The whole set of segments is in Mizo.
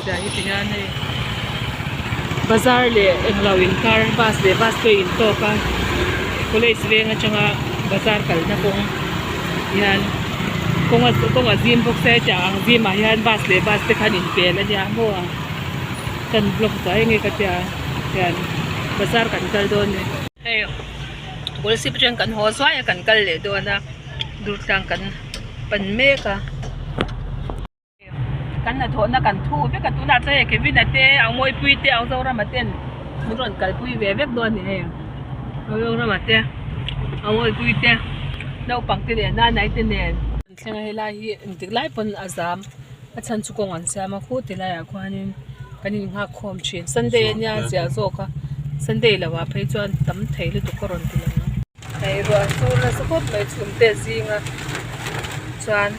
zia hi ti hian hei bazar leh englo inkar bus leh bus te a intawk a college veng atanga bazar kalna kawng hian kawng a kawng a zim bawk sia hetiang ang zimah hian bus leh bus te khan inpel ania maw kan block zuai nge ka tia hian bazar kan kal dawn a ni. Hei Kawlsip atang kan haw zuai a kan kal leh dawn a Durtlang kan pan mek a. Kan hnathawhna kan thu vek a tunah chuan hei Kevin-a te a Mawipui te a Zorama ten min rawn kalpui ve vek dawn a ni hei Zorama te a Mawipui te naupang te leh nanai te nen. An thleng a helai hi engtik lai pawn a zam a chhan chu kawng an siam a khu ti laiah khuanin kan innghak khawm thin Sunday ania a ziah zawk a Sunday lo ah phei chuan tam thei lutuk a rawn ti lang ang. Hei ruah sur nasa khawp mai chhum te zinga chuan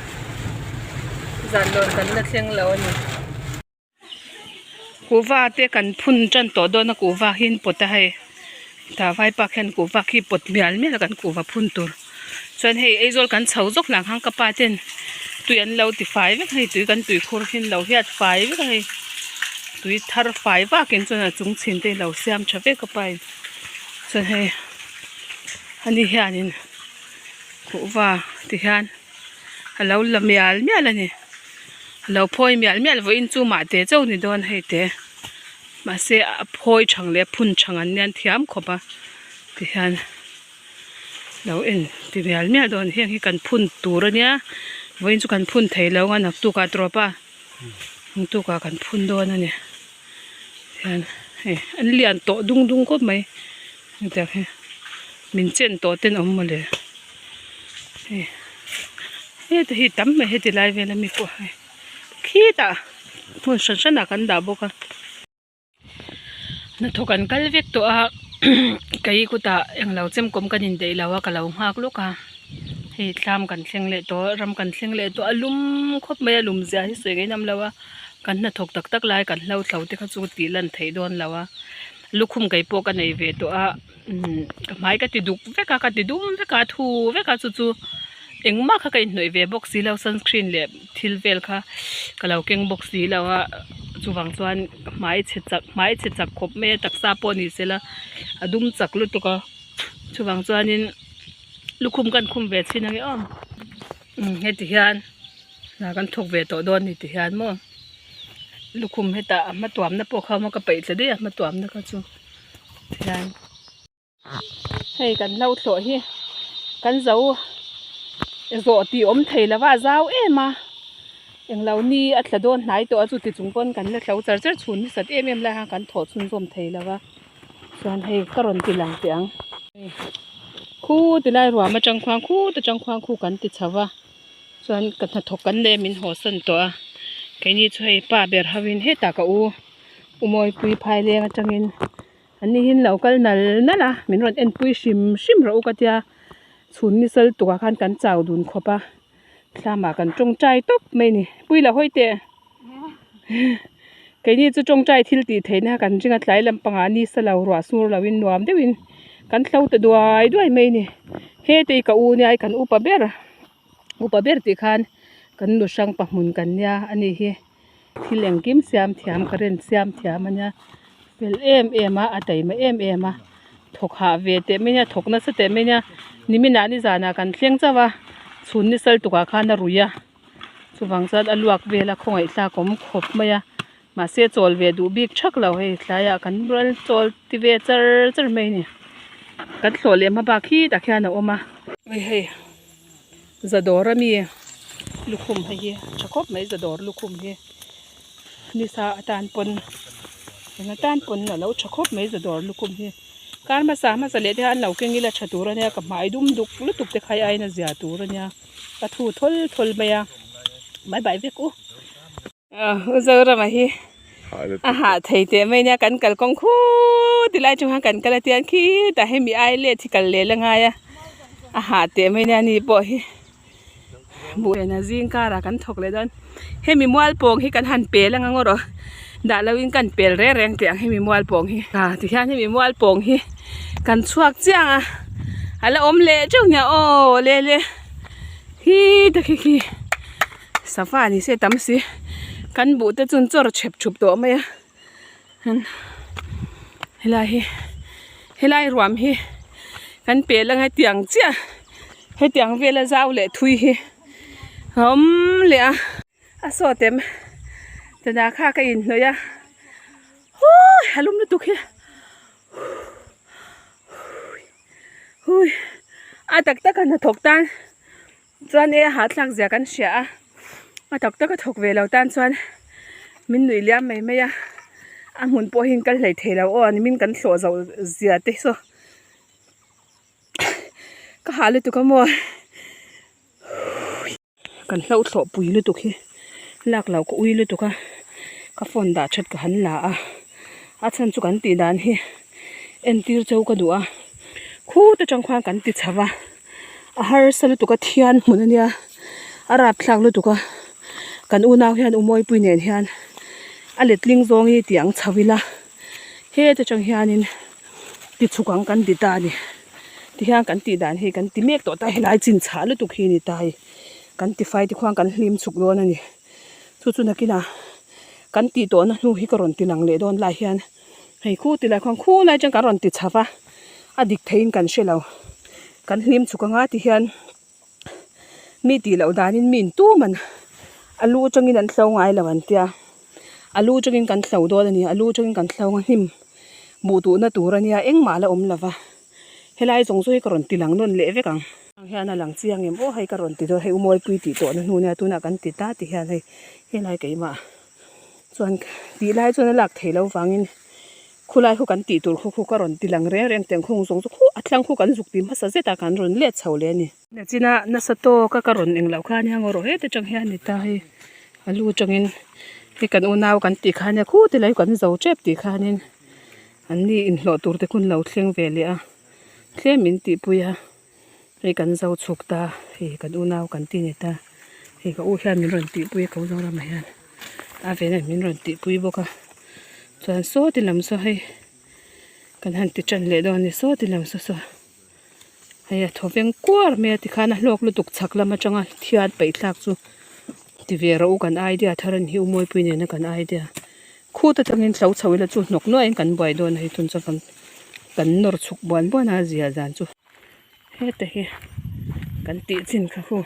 zan lawn kan la thleng lo a ni. Kuhva te kan phun tan tawh dawn a kuhva hi an pawt a hei tah vaipa khian kuhva khi pawt mial mial a kan kuhva phun tur chuan hei Aizawl kan chho zawk hlang khan ka pa ten tui an lo ti fai vek a hei tui kan tui khur hi an lo hiat fai vek a hei tui thar fai vakin chuan a chung chhin te lo siam tha vek a pa in chuan hei ani hianin kuhva ti hian a lo la mial mial a ni a lo phawi mial mial vawiin chu mah te chauh ni dawn hei te mahse a phawi thang leh a phun thang an nia an thiam khawp a tihian lo en ti mial mial dawn heng hi kan phun tur a nia vawiin chu kan phun thei lo ang a naktuk ah tawp a naktuk ah kan phun dawn a ni tihian hei an lian tawh dung dung khawp mai. Hetiang hi min chen tawh ten awm mawle hei heta hi tam mai heti lai vel ami pawh hei khitah hmun hran hran ah kan dah bawk a hnathawk an kal vek tawh a kei kutah englo chemkawm kan indaih lo a ka lo nghak lawk a hei thlam kan thleng leh tawh ram kan thleng leh tawh a lum khawp mai a lum zia hi sawi ngei nam lo a kan hnathawk tak tak lai kan hlo thlo te kha chu tih lan theih dawn lo a. Lukhum kei pawh ka nei ve tawh a umm ka hmai ka ti duk vek a ka ti dum vek a thu vek a chu chu engmah kha ka inhnawih ve bawk si lo sunscreen leh thil vel kha ka lo keng bawk si lo a chuvang chuan ka hmai chhe chak hmai chhe chak khawp mai a taksa pawh ni sela a dum chak lutuk a chuvang chuanin lukhum kan khum ve chhin ange aw umm heti hian hna kan thawk ve tawh dawn a ni ti hian maw. Lukhum hetah a hma tuamna pawh kha awm a ka peih tla daih a hma tuamna kha chu tihian hei kan hlo thlawh hi kan zo zawh tih awm thei lo va a zau em a englo ni a tla dawn hnai tawh a chuti chung pawn kan la hlo char char chhun hi sat em em lai khan kan thawh chhunzawm thei lo va chuan hei ka rawn ti lang teh ang khu tilai ruam atang khuan khut atang khuan khu kan ti chho va. Chuan ka hnathawk kan leh min haw san tawh a keini chu hei pa ber ho in hetah ka u u mawipui phai leng atangin an ni hi an lo kal nal nal a min rawn enpui hrim hrim rawh u ka tia chhun ni sal tukah khan kan chau dun khawp a thlamah kan tawngtai tawp mai a ni pui lo hawi teh keini chu tawngtai thil tih theihna kan ring a tlai lampangah ni sa lo ruah sur lo in nuam deuhin kan hlo ta duai duai mai a ni hete hi ka u nia kan upa ber. Upa ber tih khan kan nu hrang pa hmun kan nia a ni hi thil engkim siam thiam current siam thiam a nia fel em em a a taima em em a thawk hah ve teh mai a thawk nasa teh mai a niminah nizanah kan thleng chauh a chhun ni sal tukah khan a rui a chuvang chuan a luak vel a khawngaih tlak awm khawp mai a mahse chawl ve duh bik thak lo hei tlaiah kan rual chawl ti ve char char mai a ni kan thlawh leh hma bak khi tah khian a awm a hei. Zadawr ami lukhum hei hi tha khawp mai zadawr lukhum hi nisa atan pawn eng atan pawn a lo tha khawp mai zadawr lukhum hi kar hmasa hmasa leh te khan lo keng ila tha tur ania ka hmai dum duk lutuk te kha aiin a zia tur ania ka thu thawl thawl mai a bye bye vek u. U Zorama hi a hah thei teh mai nia kan kalkawng khut ti lai chungah kan kal a tiang khitah hemi ai let hi kal leh la ngai a a hah teh mai nia ni pawh hi buh ena zing karah kan thawk leh dawn hemi mual pawng hi kan han pel anga ngaw rawh dah lo in kan pel reng reng teh ang hemi mual pawng hi ah tikhian hemi mual pawng hi kan chhuak chiang a a la awm leh teuh nia aw le le hi ta khi khi. Safa ni se tam si. Kan buh te chu an chawr chep thup tawh mai a helai hi helai ruam hi kan pel anga hetiang chiah hetiang vela zau leh thui hi a awm leh a a sawt em chana kha ka inhnawih a huii a lum lutuk hi hui a tak tak a hnathawk tan Chuan e a hahthlak zia kan hria a, a tak tak a thawk ve lo tan chuan min nuih liam mai mai a, a hmun pawh hi in kal hlei thei lo aw nimin kan hlawh zo zia te saw ka hah lutuk a maw kan hlo thlawh pui lutuk hi lak lo ka ui lutuk a ka phone dah that ka han la a a chhan chu kan tih dan hi entir cheu ka duh a khut atang khuan kan ti chho va. A harsa lutuk a thian hmun ania a rapthlak lutuk a kan unau hian Umawipui nen hian a letling zawng hi tih ang chho ila heta tang hianin tichhuk ang kan ti ta a ni tihian kan tih dan hi kan ti mek tawh ta helai chin chhah lutuk hi a ni ta a kan ti fai te khuan kan hlim chhuk dawn a ni chu chu nakinah kan tih tawhna hnu hi ka rawn ti lang leh dawn lai hian. Hei khu ti lai khuan khu lai chuan kan rawn ti chho va, a dik theiin kan hre lo. Kan hlim chhuk anga ti hian mi tih loh danin mi in tum an a lu atangin an hlo ngai lo an tia, a lu atangin kan hlo dawn a ni, a lu atangin kan hlo anga hnim hmuh duhna tur a nia engmah la awm lo va, helai zawng zawng hi ka rawn ti lang nawn leh vek ang. Ang hian a lang chiang em aw hei ka rawn ti dawn hei u Mawipui tih tawhna hnu nia tunah kan ti ta ti hian hei helai keimah. Chuan tih lai chuan a lak theih loh vangin khulai khu kan tih tur khu khu ka rawn ti lang reng reng teng khung zawng chu khu a thlang khu kan zuk ti hmasa zet a kan rawn let chho leh a ni. Nachina nasa tawk a ka rawn eng loh kha ania ngaw rawh heta tang hian ni ta hei a lu atangin hei kan unau kan tih kha ania khu ti lai kan zo tep tih khanin an ni inhlawh tur te khun lo thleng ve leh a tlem min tihpui a. Hei kan zo chhuk ta hei kan unau kan ti ni ta hei ka u hian min rawn tihpui a ka unau ramah hian a ve nen min rawn tihpui bawk a chuan saw ti lam saw hei kan han ti tan leh dawn a ni saw ti lam saw saw hei a thaw veng kuar mai a tikhan a hlawk lutuk chhak lam atanga thiat paih thlak chu ti ve rawh u kan idea thar a ni hi u mawipui nena kan idea khut atangin hlo chho ila chu hnawk nuaiin kan buai dawn a hei tun chuan kan nawr chhuk buan buan a zia zan chu. Heta hi kan tih chin kha khu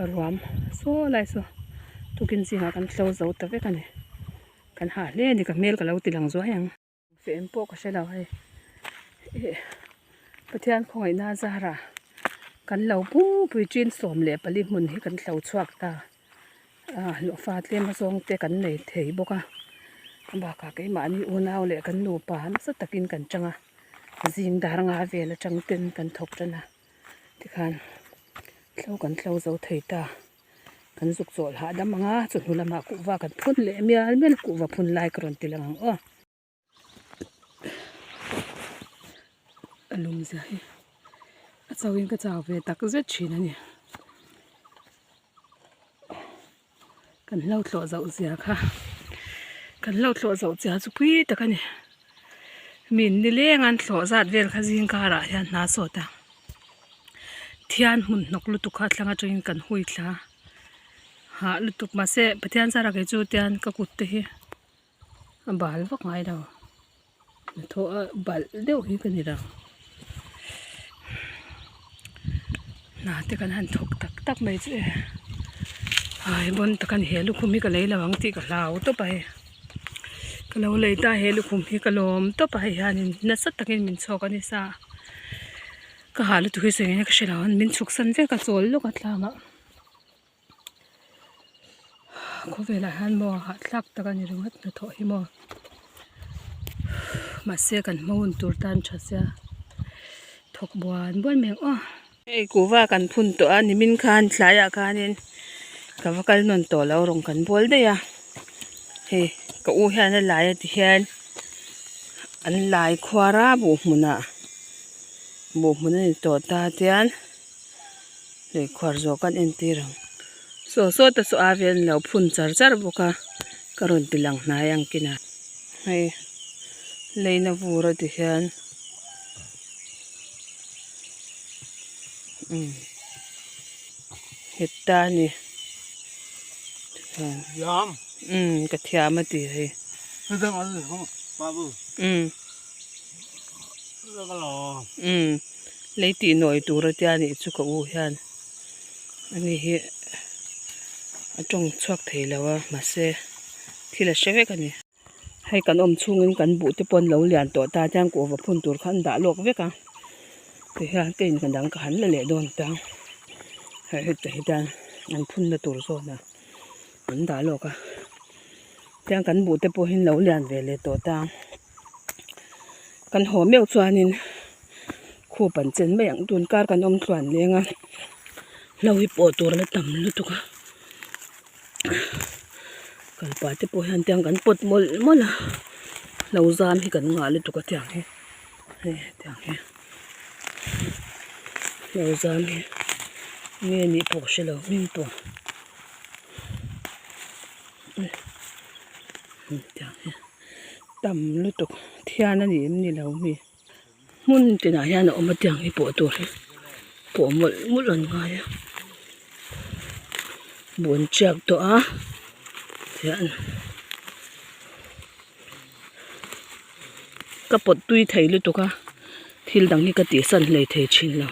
a ruam saw lai saw tukin zingah kan tlo zo ta vek a ni kan hah hle a ni ka hmel ka lo ti lang zuai ang. Feh em pawh ka hre lo hei ih Pathian khawngaihna zarah kan lo pupui chin 14 hmun hi kan tlo chhuak ta ah hlawhfa tlem azawng te kan nei thei bawk a bakah keimahni unau leh kan nupa nasa takin kan chang a. Zing dar nga vel atang ten kan thawk tan a tikhan tlo kan tlo zo thei ta kan zuk chawlh hahdam ang a chawhnu lamah kuhva kan phun leh mial mial kuhva phun lai ka rawn ti lang ang aw a lum zia hi a chauhin ka chau ve tak zet thin a ni kan hlo thlawh zoh zia kha kan hlo thlawh zoh zia chu pui tak a ni mi nileng an thlawh zat vel kha zing karah hian hna sawt a thian hmun hnawk lutuk kha thlang atangin kan hui thla hah lutuk mahse Pathian zara kei chu tian ka kut te hi a bal vak ngai lo hnathawh a balh deuh hi ka ni lo hna te kan han thawk tak tak mai chu e ai bawn tak a ni he lukhum hi ka lei lo ang tih ka hlau tawp a hei ka lo lei ta he lukhum hi ka lawm tawp a hei hianin nasa takin min chhawk a ni sa ka hah lutuk hi sawi ngaihna ka hre lo a min chhuk san vek a chawl lawk a tlangah. Khawvelah hian maw hahthlak tak a ni ringawt hnathawh hi maw mahse kan hma hun tur tan tha sia thawk buan buan mai ang aw. Hei kuhva kan phun tawh a nimin khan tlaiah khanin ka va kal nawn tawh lo rawng kan bawl daih a hei ka u hian a lai a ti hian an lai khuar a buh hmunah buh hmun a ni tawh ta tian. Lei khuar zawh kan entir ang saw saw te saw a vel an lo phun char char bawk a ka rawn ti lang hnai ang kin a hei leina vur a ti hian umm heta a ni tikhian. Umm ka thiam a ti hei. Umm. Umm lei tih nawi tur a tia nih chu ka u hian ani hi a tawng chhuak thei lo a mahse thil a hre vek a ni. Hei kan awm chhungin kan buh te pawh an lo lian tawh ta chuan kuhva phun tur kha an dah lawk vek a tihian ka in dang ka han la leh dawn ta hei hetah hian an phun na tur zawn ah an dah lawk a tiang kan buh te pawh hi an lo lian ve leh tawh ta kan haw meuh chuanin khup an chen mai ang tun kar kan awm tluan leng a hlo hi pawh tur a la tam lutuk a. Kalpa te pawh hian tiang kan pawt mawlh mawlh a lo zam hi kan ngah lutuk a tiang hi hei tiang hi lo zam hi nge nih pawh ka hrelo hming pawh tiang hi tam lutuk thian a ni em ni lo mi hmun tinah hian a awm a tiang hi pawh tur hi pawh mawlh mawlh an ngai a buh an tiak tawh a tihian ka pawt tui thei lutuk a thil dang hi ka tihsan hlei thei thin lo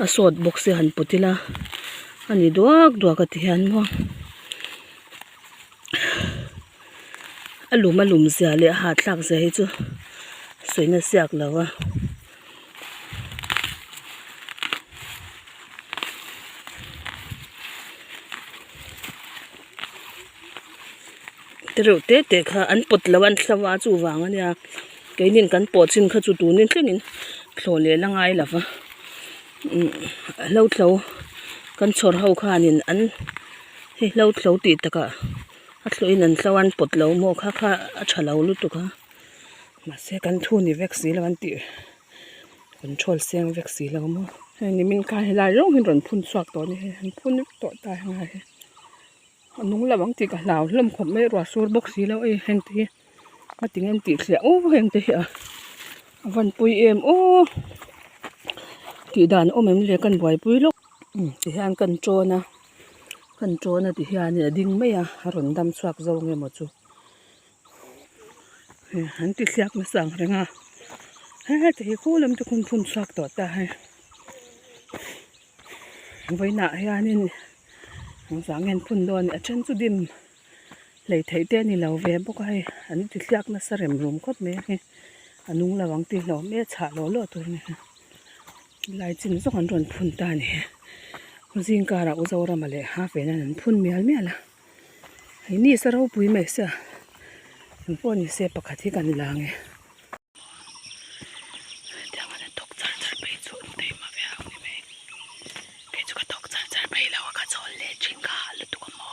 a sawt bawk se han pawt ila a ni duak duak a tihian maw. A lum a lum zia leh a hahthlak zia hi chu sawi na siak lo a. Te reuh te te kha an pawt lo a an thla a chuvang a nia keinin kan pawh chin kha chu tunin thlengin thlawh leh la ngai lo va umm hlo thlo kan chhawr ho khanin an hei hlo thlo tih takah. A thlawhin an tlo an pawt lo maw kha kha a tha lo lutuk a mahse kan thu ni vek si lo an tih control seng vek si lo maw hei nimin khan helai rawng hi an rawn phun chhuak tawh a ni hei an phun vek tawh ta helai hi a nung lo ang tih ka hlau hlawm khawp mai ruah sur bawk si lo hei heng te hi a ti nge an tih thliah aw heng te hi a a van pui em aw tih dan a awm em le kan buaipui lawk tihian kan tawn a. Kan tawn a ti hianin a ding mai a, a rawn dam chhuak zo nge maw chu. Hei an ti thliak nasa ang reng a, heta hi khu lam te khun phun chhuak tawh ta hei. Vawiinah hianin engvang nge an phun dawn a then chu dim hlei theih te a ni lo ve bawk a hei an ti thliak nasa rem rum khawp mai a hei a nung lo ang tih hlauh mai a chhah lawh lawh tur a ni. Lai chin zawk an rawn phun ta a ni. Zing karah U Zorama leh ha ve nan an phun mial mial a. Hei ni sa ropui mai sia eng pawh ni se pakhat hi kan la ang e. Hetiang an thawk char char phei chu an taima ve ang ni mai. Kei chu ka thawk char char phei lo a ka chawl leh thin ka hah lutuk a maw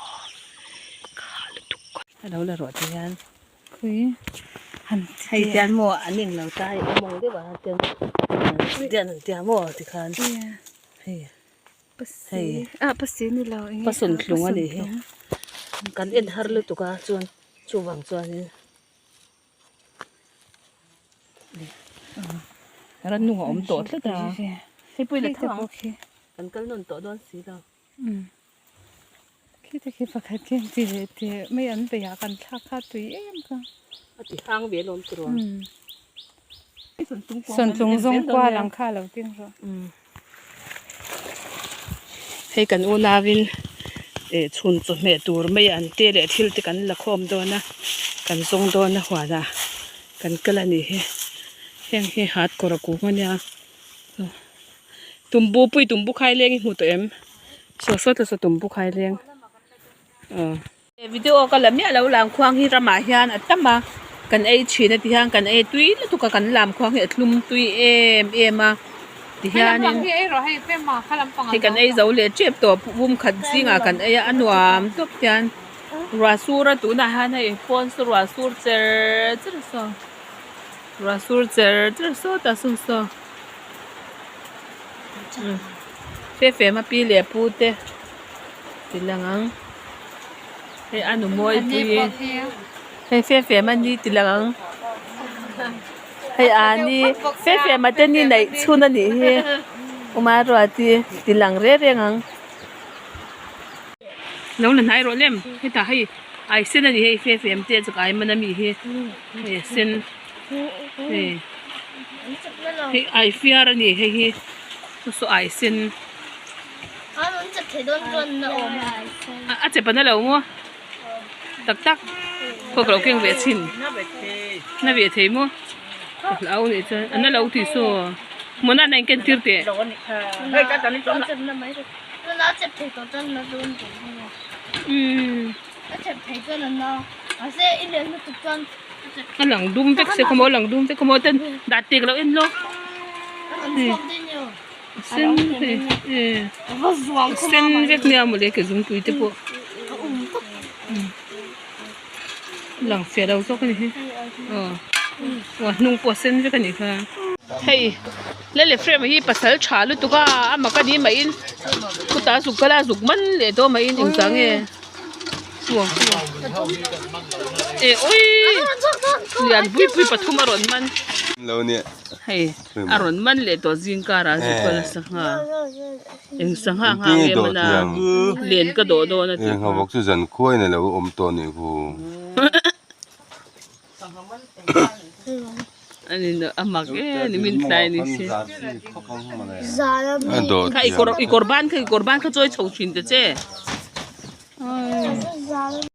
ka hah lutuk. Hello la ruah te hian. Hei tian maw an englo ta hei awm ang deuh ah tian tian an tia maw tikhan hei hei pasun thlung a nih hi kan en har lutuk a chuan chuvang chuanin rannung a awm tawh tlat a hei pawh i la tho ang kan kal nawn tawh dawn si lo. Khita khi pakhat khi an ti leh teh mai an beih ah kan thlak kha tui em kha. A ti hang ve alawm tiraw. Sawntlung zawng kual ang kha lo keng rawh. Hei kan unauin eh chhun chawhmeh tur mai an te leh thil te kan la khawm dawn a kan zawng dawn a huanah kan kal a nih hi heng hi hat kawr a kung a nia. Tumbu pui tumbu khai leng i hmu tawh em saw saw te saw tumbu khai leng aw video ka la miah lo lam khuang hi ramah hian a tam a kan ei thin a ti hian kan ei tui lutuk a kan lam khuang hi a thlum tui em em a ti hianin hei kan ei zo leh tep tawh pum khat zingah kan ei a a nuam tawp hian ruah sur a tunah hian hei pawn saw ruah sur cher cher saw. Ruah sur cher cher sawt a saw saw fe fe ma pi leh pu te ti lang ang hei a nu mawi pui hei fe fe ma ni ti lang ang hei a ni fe fe ma te ni neih chhun a nih hi uma ruati ti lang reng reng ang lo la hnai rawh lem hetah hei. Ai sen a ni hei fe fem te chu kai man ami hi hei a sen hei hei ai fiar a ni hei hi chu saw ai sen a chep a na lo maw tak tak khaw ka lo keng ve chhin na ve thei maw ka hlau anih chuan a na lo tih saw mawna na in ken tir teh. A lang dum vek se khawmaw a lang dum vek khawmaw ten dat te ka lo en lawk sen hei sen vek nia mawle ke zungpui te pawh lang fiah lo zawk a ni hi aw aw a hnung pawh a sen vek a nih kha hei lele frame hi pasal tha lutuk a a mak a ni maiin khutah a zuk kal a a zuk man leh dawn maiin engzah nge eh awii lian pui pui pathum a rawn man hei a rawn man leh tawh zing karah a zuk kal a sangha. Eng sangha nghah nge mana len ka dawh dawn a tih kha. Vawk chu zan khuain a lo awm tawh nih khu. Ani a mak e ni min tlai ni si. A dawh Kha i kawr i kawr ban kha i kawr ban kha chawi chho thin ta che.